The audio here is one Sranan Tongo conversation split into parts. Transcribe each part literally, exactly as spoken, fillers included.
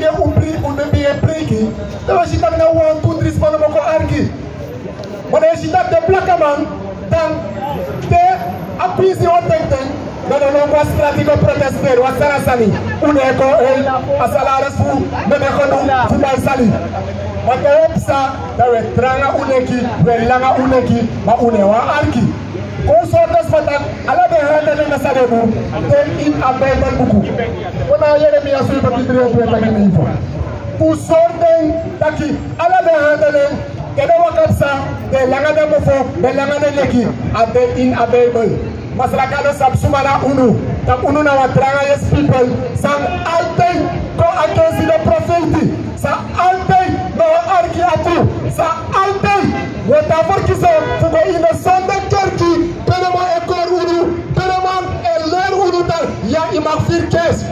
bigin e upri, un bigin e preiki, dan wi e si taki na wan, tu, dri sma no moro kon arki. Ma dan yu e si taki den blakaman, dan te a kwinsi o teki den, dan den no go na strati go protesteri. Wan sani na sani, un no e kon hei a salaris fu, no e kon du fu bai sani. Ma te wi e psa, dan wi e tranga un neki, wi e langa un neki, ma un no e wani arki. Kon un sori den sma taki ala den hande nen san den du, de ini a Bijbel buku. Kon na Yeremia srefi, drieëntwintig, ini ifo. Kon un sori den taki ala den hande nen, te den waka psa, den langa den mofo, den langa den neki, a de ini a Bijbel. Masra Gado sabi suma na unu, taki unu na wan tranga yesi pipel san altijd kon agensi den profeiti, san altijd no wani arki a tru, san altijd wi e tan ferkisi fu go ini den sonde kerki, pe den man e kori unu, pe den man e leri unu taki ya, yu mag firi kerst.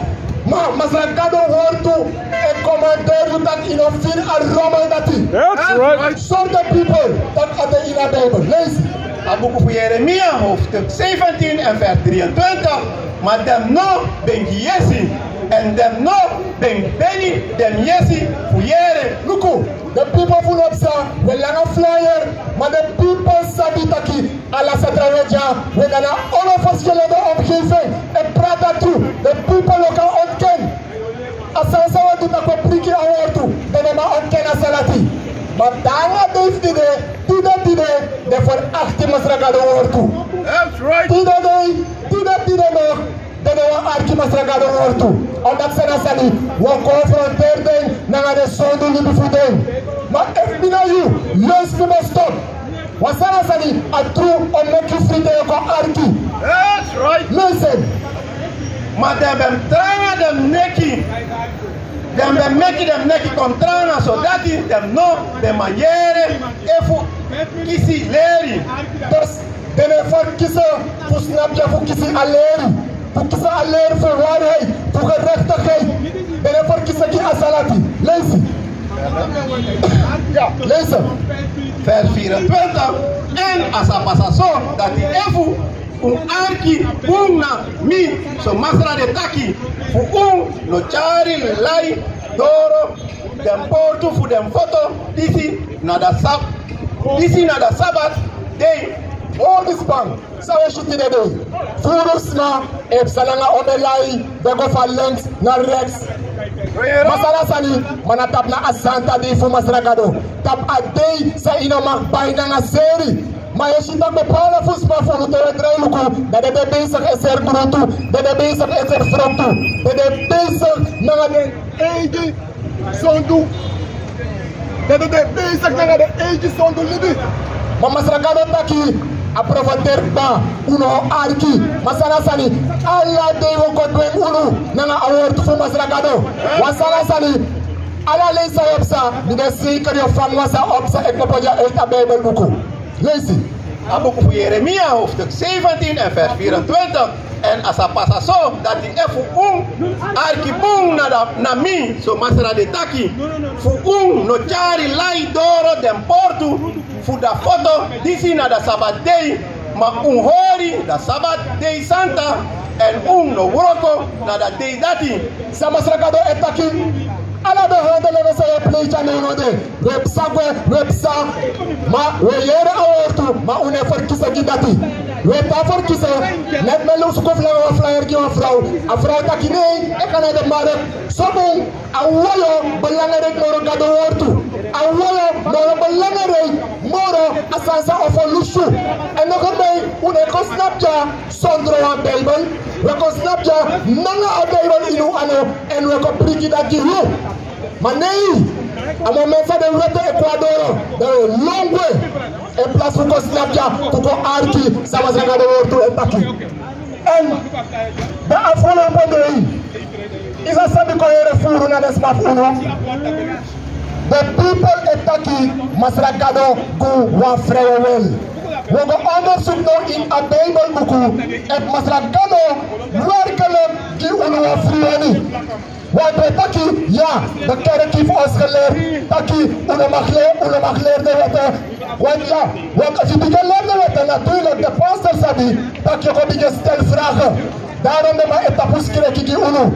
Ma Masra Gado wortu e komanderi yu taki yu no firi a rommel dati. That's right. Sori den pipel taki a de ini a Bijbel. Leisi. A buku fu Yeremia, hoofdstuk zeventien en vers drieëntwintig. Ma den no ben gi yesi, èn den no ben beni den yesi fu yere. Luku, den pipel fu Nopsa, wi e langa flyer, ma den pipel sabi taki ala san trawan dya, wi e de na ala verschillende omgeving, e prati a tru, den pipel no kan ontken. A sani san wi e du taki wi e preiki a wortu, den no man ontken a sani dati. Ma te nanga dei fu tide, tide, tide, den ferakti Masra Gado wortu. That's right. Tide dei, tide, tide no, den no wani arki Masra Gado wortu. Omdat sani na sani, wi o konfronteri den nanga den sondu libi fu den. Ma efu mi na yu, leisi mi ben stop. Wan sani na sani, a tru o meki yu fri te yu kon arki. That's right. Listen. Ma den ben tranga den neki. Den ben meki den neki kon tranga, sodati den no ben man yere efu kisi leri. Dus den no e ferkisi fu snapdya fu kisi a leri. Fu kisi a leri fu waarheid, fu gerechtigheid. Den no e ferkisi gi a sani dati. Leisi. Leisi. Vers vierentwintig. Èn a sa pasa so dati efu un arki bun na mi, so Masra de taki, fu un no tyari lai doro den portu fu den foto disi na da sab-, disi na da sabat dei. Odi span, san wi e si tide dei? Furu sma e psa nanga omeni lai, den go fu a links na rechts. Ma sani na sani, ma na tapu na a santa dei fu Masra Gado. Tapu a dei san yu no man bai nanga seri. Ma yu e si taki bepaalde fu sma fu unu, te wi e drai luku, dan den de bezig e seri grutu, den de bezig e seri fruktu, den de bezig nanga den eigi sondu. Den de bezig nanga den eigi sondu libi. Ma Masra Gado taki, a profeteri kaba, un no o arki. Ma sani na sani, ala dei wi o kon dwengi unu nanga a wortu fu Masra Gado. Wan sani na sani, ala leisi san yu o psa, mi de seiker yu o fanga wan sani o psa e kmopo dya uiti a Bijbel buku. Leisi. A buku fu Yeremia, hoofdstuk zeventien en vers vierentwintig. Èn a sa pasa so dati efu un arki bun na da, na mi, so Masra de taki, fu un no tyari lai doro den portu fu da foto disi na da sabat dei, ma un hori da sabat dei santa, èn un no wroko na da dei dati. San Masra Gado e taki, ala den handel san yu e plei dya, no, no de. Wi e psa gwe, wi e psa. Ma wi e yere a wortu, ma un no e ferkisi gi dati. Wi e tan ferkisi, net mi e luku fu flyer, wan flyer gi wan frow. A frow taki nei, e kan na den mark. So bun, a woyo belangrijk moro Gado wortu. A woyo moro belangrijk moro a sani san un o ferlusu. Èn nomo dei, un no e kon snapdya sondro wan Bijbel. Wi e kon snapdya nanga a Bijbel ini un anu, èn wi e kon preiki dati gi yu. Ma nei, a moment san den weti e kon na doro, dan wi e lon gwe. In plaats fu kon snapdya, fu kon arki san Masra Gado wortu e taki. Èn den afgelopen dei, yu sa sabi kon yere furu na den sma fu unu. Den pipel e taki Masra Gado gi wan frewewel. Wi o go onderzoek now in a Bijbelbuku efu Masra Gado werkelijk gi unu wan fri wani. Want wi e taki, ya, de kerk heeft ons geleerd taki unu mag leer, unu mag leer de wetten. Want ya, want als yu bigin leer de wetten, natuurlijk de pastor sabi taki yu go bigin stel vragen. Daarom den man e tapu skrifi gi unu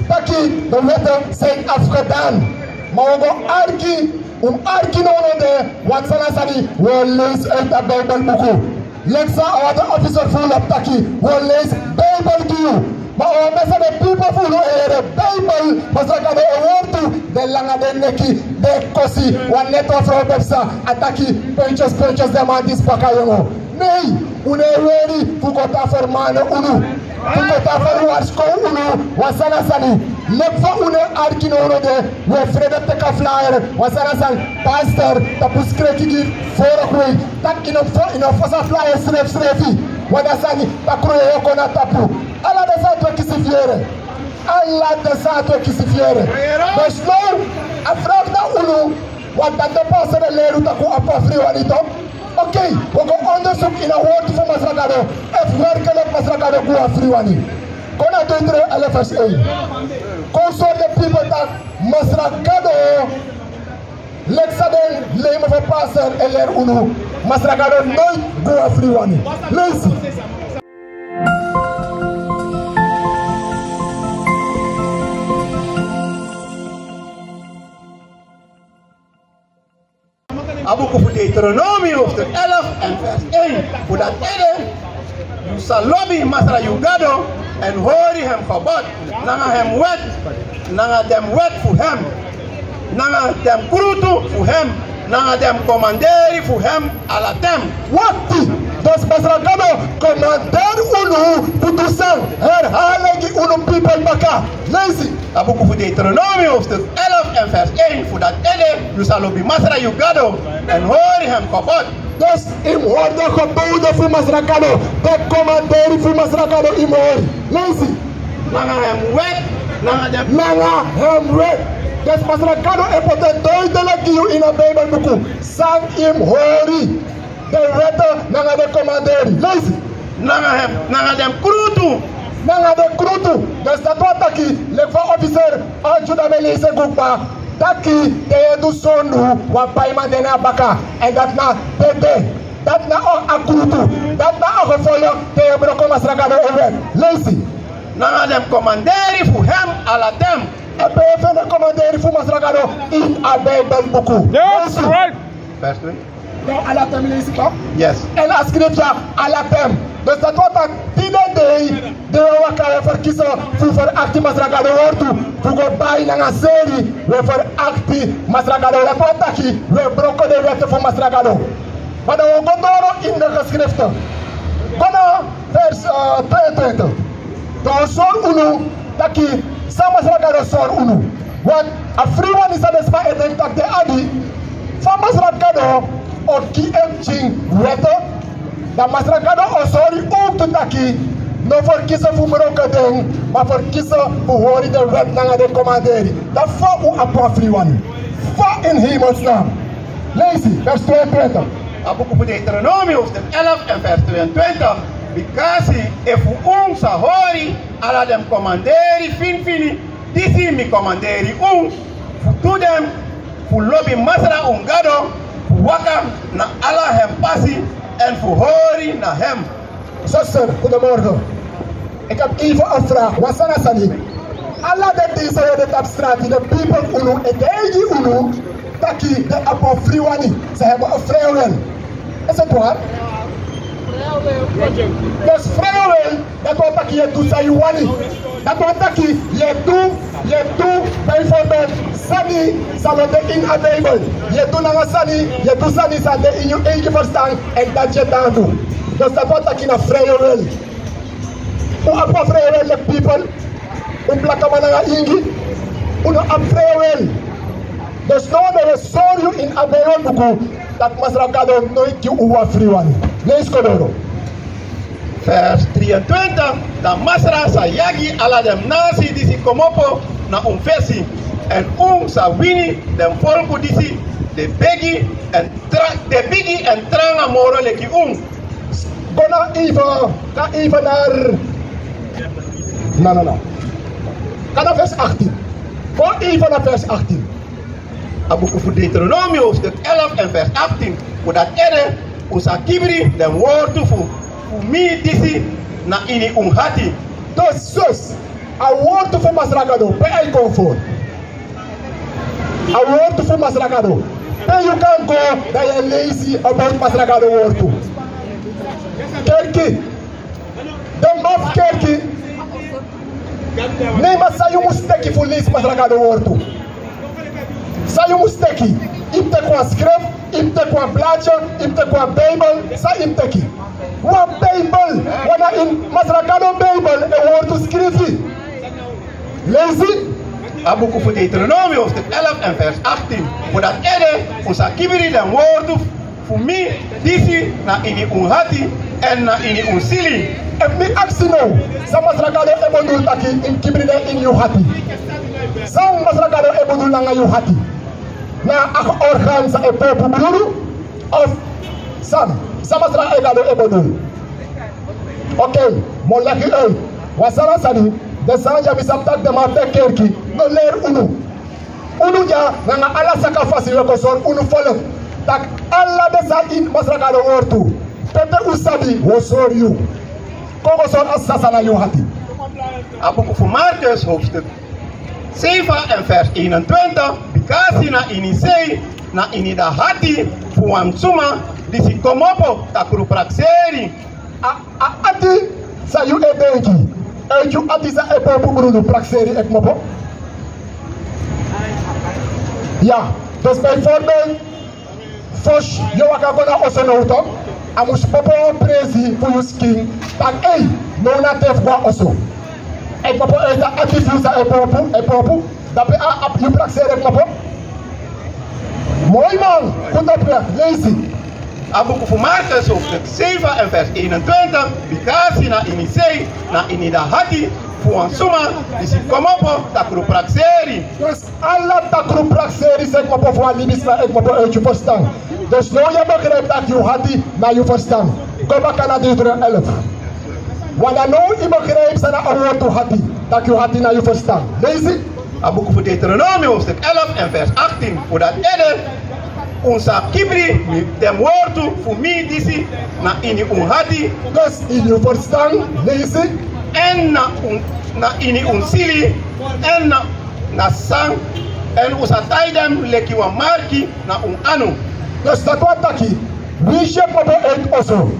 taki de wetten zijn afgedaan. Ma wi o go arki, un arki now now de, want san a sani wi o leisi uit a Bijbelbuku. Leki san a wata officer fu unu abi taki, wi o leisi Bijbel gi yu. Ma a o meki den pipel fu unu e yere Bijbel, Masra Gado e wortu, den langa den neki, den e kosi, wan neti wan frow ben psa, a taki, puntjes, puntjes, den man disi baka yongo. Nee, unu e weri fu Gado fermane unu. Fu Gado ferwari siko unu, wan sani a sani. Leki fa unu e arki now now de, wi e frede teki a flyer, wan sani a sani, pastor tapu skrifi gi vorige week. Taki yu no fo-, yu no fosi a flyer srefsrefi. Want a sani, takru yu e kon na tapu. Ala den sani tu e kisi fu yere. Ala den sani tu e kisi fu yere. Dus now, a vraag na unu, want dan den pastor e leri unu taki un abi wan fri wani toch. Oké, wi o go onderzoek in a wortu fu Masra Gado efu werkelijk Masra Gado gi wan fri wani. Kon na Deuteronomium elf vers één. Kon sori den pipel taki Masra Gado, leki san den leiman fu pastor e leri unu, Masra Gado noiti gi wan fri wani. Leisi. A buku fu Deuteronomium hoofdstuk elf en vers één. Fu dati ede, yu sa lobi Masra yu Gado, èn hori hem gebod, nanga hem wet, nanga den wet fu hem, nanga den krutu fu hem, nanga den komanderi fu hem, ala ten. Wakti, dus Masra Gado komanderi unu fu du san? Herhaal gi unu pipel baka. Leisi. A buku fu Deuteronomium hoofdstuk elf en vers één. Fu dati ede, yu sa lobi Masra yu Gado, èn hori hem gebod. Dus yu mus hori den geboden fu Masra Gado, den komanderi fu Masra Gado yu mus hori. Leisi. Nanga hem wet, nanga den, nanga hem wet. Dus Masra Gado e poti en duidelijk gi yu in a Bijbelbuku san yu mus hori. Den wet nanga den komanderi. Leisi. Nanga hem, nanga den krutu. Nanga den krutu. Dus dati wani taki, leki fa officer Anju dati ben leisi en kaba, taki te yu e du sondu, wan paiman de na yu baka. Èn dati na dede. Dati na a krutu. Dati na a gevolg te yu e broko Masra Gado en wet. Leisi. Nanga den komanderi fu hem ala ten. Èn pe yu e feni den komanderi fu Masra Gado? In a Bijbelbuku. Yes, leisi. Right. Vers twee. Dan ala ten mi leisi, toch? Yes. Èn a skrifi ala ten. Dus dati wani taki tide dei, den wi e waka, wi e ferkisi fu ferakti Masra Gado wortu, fu go bai nanga seri, wi e ferakti Masra Gado, dati wani taki wi e broko den wet fu Masra Gado. Ma dan wi o go doro in de geschrifte. Go na vers, eh, tweeëntwintig. Dan wi o sori unu taki san Masra Gado sori unu. Want a fri wani san den sma e denki taki den abi, fa Masra Gado o gi en pikin wet, dan Masra Gado o sori unu tu taki no ferkisi fu broko den, ma ferkisi fu hori den wet nanga den komanderi. Dan fa un abi wan fri wani? Fa in hemelsnaam? Leisi, vers tweeëntwintig. A buku fu Deuteronomium hoofdstuk elf en vers tweeëntwintig. Bikasi efu un sa hori ala den komanderi finfini disi mi komanderi un fu du den, fu lobi Masra un Gado, fu waka na ala hem pasi, èn fu hori na hem. Zuster, goedemorgen. Ik heb even een vraag. Wan sani a sani. Ala den dei san yu e de tapu strati, den pipel fu unu e taigi unu taki den abi wan fri wani. Ze hebben een vrije wil. Is het waar? Dus vrije wil, dati wani taki yu e du san yu wani. Dati wani taki yu e du, yu e du, bijvoorbeeld, sani san no de in a Bijbel. Yu e du nanga sani, yu e du sani san de in yu eigi ferstan, èn dati yu e tan du. Dus dati wani taki na vrije wil. Un abi wan vrije wil, leki pipel. Un blakaman nanga ingi, un no abi vrije wil. Dus now den wi e sori yu in a Bijbelbuku taki Masra Gado noiti gi un wan fri wani. Leisi kon doro. Vers drieëntwintig. Dan Masra sa yagi ala den nasi disi komopo na un fesi, èn un sa wini den folku disi Den bigi èn tra-, den bigi èn tranga moro leki un. Go na even, na even naar. No, no, no. Go na vers achttien. Go even na vers achttien. A buku fu Deuteronomium, hoofdstuk elf en vers achttien. Fu dati ede un sa kibri den wortu fu, fu mi disi na ini un hati. Dus, dus, a wortu fu Masra Gado, pe a e kon fu. A wortu fu Masra Gado. Pe yu kan go, dan yu e leisi about Masra Gado wortu. Kerki. Den man fu kerki. Neen man, san yu mus teki fu leisi Masra Gado wortu? San yu mus teki? Yu mus teki wan skrif, yu mus teki wan bladye, yu mus teki wan Bijbel, san yu mus teki? Wan Bijbel, wan na ini Masra Gado Bijbel, e wortu skrifi. Leisi. A buku fu Deuteronomium, hoofdstuk elf en vers achttien. Fu dati ede un sa kibri den wortu fu mi disi na ini un hati èn na ini un sili. Efu mi aksi now, san Masra Gado e bedoel taki yu mus kibri den ini yu hati? San Masra Gado e bedoel nanga yu hati? Na a orgaan san e pompu brudu? Of san, san Masra Gado e bedoel? Oké, mi o legi unu uit. Wan sani, den sani di mi sabi taki den man fu den kerki no leri unu. Unu dya nanga ala saka fasi wi kon sori unu folku taki ala den sani ini Masra Gado wortu, pe un sabi, wi o sori yu. Kon go sori a sisa san na yu hati. A buku fu Markus, hoofdstuk zeven en vers eenentwintig. Bikasi na ini sei, na ini a hati fu wan suma disi komopo takru prakseri. A, a ati san yu e denki, uit yu ati san e pompu brudu, prakseri e kmopo. Ya, dus bijvoorbeeld, fosi yu o waka go na oso now, a mus pompu wan presi fu yu skin, taki ei, now na ten fu go na oso. E kmopo uit a ati fu yu san e pompu, e pompu. Dape a, a, yu prakseri e kmopo. Moi man, kuta pia, leisi. A buku fu Markus, hoofdstuk zeven en vers eenentwintig. Bikasi na ini sei, na ini a hati fu wan suma disi komopo takru prakseri. Dus ala takru prakseri san e kmopo fu wan libisma e kmopo uit yu ferstan. Dus now yu e begrijp taki yu hati na yu ferstan. Go baka na Deuteronomium elf. Want now yu e begrijp san na a wortu hati, taki yu hati na yu ferstan. Leisi. A buku fu Deuteronomium, hoofdstuk elf en vers achttien. Fu dati ede un sa kibri den wortu fu mi disi na ini un hati. Dus ini yu ferstan, leisi. Èn na un, na ini un sili, èn na, na san, èn un sa tai den leki wan marki na un anu. Dus dati wani taki, winsi yu e kmopo uit oso,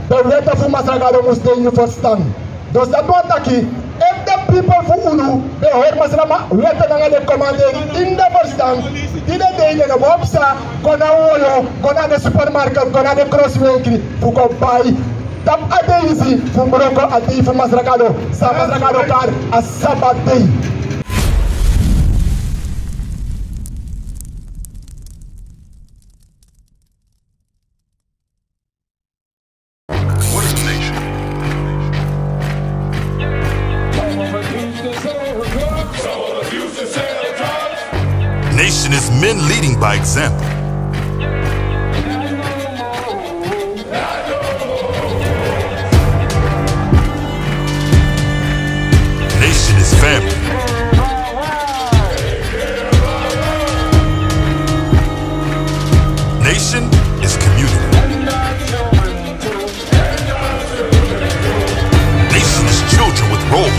den weti fu Masra Gado mus de ini yu ferstan. Dus dati wani taki, efu den pipel fu unu ben hori Masra weti nanga den komanderi ini den ferstan, tide dei den no bo psa go na woyo, go na den supermarket, go na den kroswenkri fu go bai. Tapu a dei disi fu broko a dei fu Masra Gado, san Masra Gado kari a Sabat dei. What is a nation? Nation is men leading by example. Nation is family. Nation is community. Nation is children with role